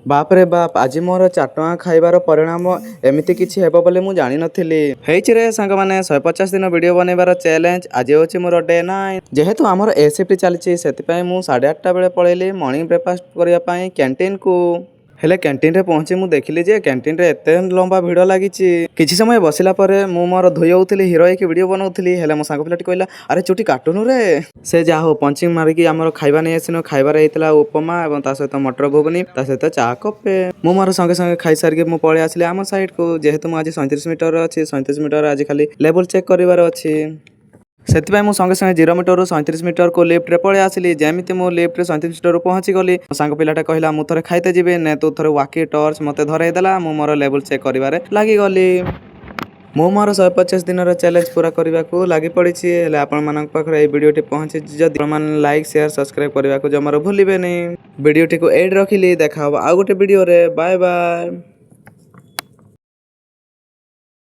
ବାପରେ ବାପ, ଆଜି ମୋର 4 ଟଙ୍କା ଖାଇବାର ପରିଣାମ ଏମିତି କିଛି ହେବ ବୋଲି ମୁଁ ଜାଣିନଥିଲି। ହେଇଛି ରେ ସାଙ୍ଗମାନେ, 150 ଦିନ ଭିଡ଼ିଓ ବନେଇବାର ଚ୍ୟାଲେଞ୍ଜ। ଆଜି ହେଉଛି ମୋର ଡେ 9। ଯେହେତୁ ଆମର ଏ ସିଫ୍ଟ ଚାଲିଛି, ସେଥିପାଇଁ ମୁଁ 8:30 ବେଳେ ପଳେଇଲି ମର୍ଣ୍ଣିଂ ବ୍ରେକଫାଷ୍ଟ କରିବା ପାଇଁ କ୍ୟାଣ୍ଟିନକୁ। ହେଲେ କ୍ୟାଣ୍ଟିନରେ ପହଞ୍ଚି ମୁଁ ଦେଖିଲି ଯେ କ୍ୟାଣ୍ଟିନରେ ଏତେ ଲମ୍ବା ଭିଡ଼ ଲାଗିଛି। କିଛି ସମୟ ବସିଲା ପରେ ମୁଁ ମୋର ଧୋଇ ହେଉଥିଲି, ହିରୋ ହେଇକି ଭିଡ଼ିଓ ବନାଉଥିଲି। ହେଲେ ମୋ ସାଙ୍ଗ ପିଲାଟି କହିଲା, "ଆରେ, ଚୁଟି କାଟୁନୁ ରେ।" ସେ ଯାହା ହଉ, ପଞ୍ଚିଂ ମାରିକି ଆମର ଖାଇବା ନେଇ ଆସିନୁ। ଖାଇବାରେ ହେଇଥିଲା ଉପମା ଏବଂ ତା ସହିତ ମଟର ଘୁଗୁନି, ତା ସହିତ ଚା କପେ। ମୁଁ ମୋର ସଙ୍ଗେ ସଙ୍ଗେ ଖାଇସାରିକି ମୁଁ ପଳେଇ ଆସିଲି ଆମ ସାଇଡ଼କୁ। ଯେହେତୁ ମୁଁ ଆଜି 37 ମିଟର ଅଛି, 37 ମିଟର ଆଜି ଖାଲି ଲେବୁଲ୍ ଚେକ୍ କରିବାର ଅଛି, ସେଥିପାଇଁ ମୁଁ ସଙ୍ଗେ ସଙ୍ଗେ 0 ମିଟରରୁ 37 ମିଟରକୁ ଲିଫ୍ଟରେ ପଳେଇ ଆସିଲି। ଯେମିତି ମୁଁ ଲିଫ୍ଟରେ 37 ମିଟରରୁ ପହଞ୍ଚିଗଲି, ମୋ ସାଙ୍ଗ ପିଲାଟା କହିଲା, "ମୁଁ ଥରେ ଖାଇତେ ଯିବି, ନେ ତୁ ଥରେ ୱାକି ଟର୍ଚ୍ଚ ମୋତେ ଧରେଇ ଦେଲା। ମୁଁ ମୋର ଲେବୁଲ୍ ଚେକ୍ କରିବାରେ ଲାଗିଗଲି। ମୁଁ ମୋର 150 ଦିନର ଚ୍ୟାଲେଞ୍ଜ ପୁରା କରିବାକୁ ଲାଗି ପଡ଼ିଛି। ହେଲେ ଆପଣମାନଙ୍କ ପାଖରେ ଏଇ ଭିଡ଼ିଓଟି ପହଞ୍ଚିଛି ଯଦି, ଆପଣମାନେ ଲାଇକ୍, ସେୟାର, ସବସ୍କ୍ରାଇବ୍ କରିବାକୁ ଜମାରୁ ଭୁଲିବେନି। ଭିଡ଼ିଓଟିକୁ ଏଇଠି ରଖିଲି। ଦେଖା ହେବ ଆଉ ଗୋଟେ ଭିଡ଼ିଓରେ। Bye bye.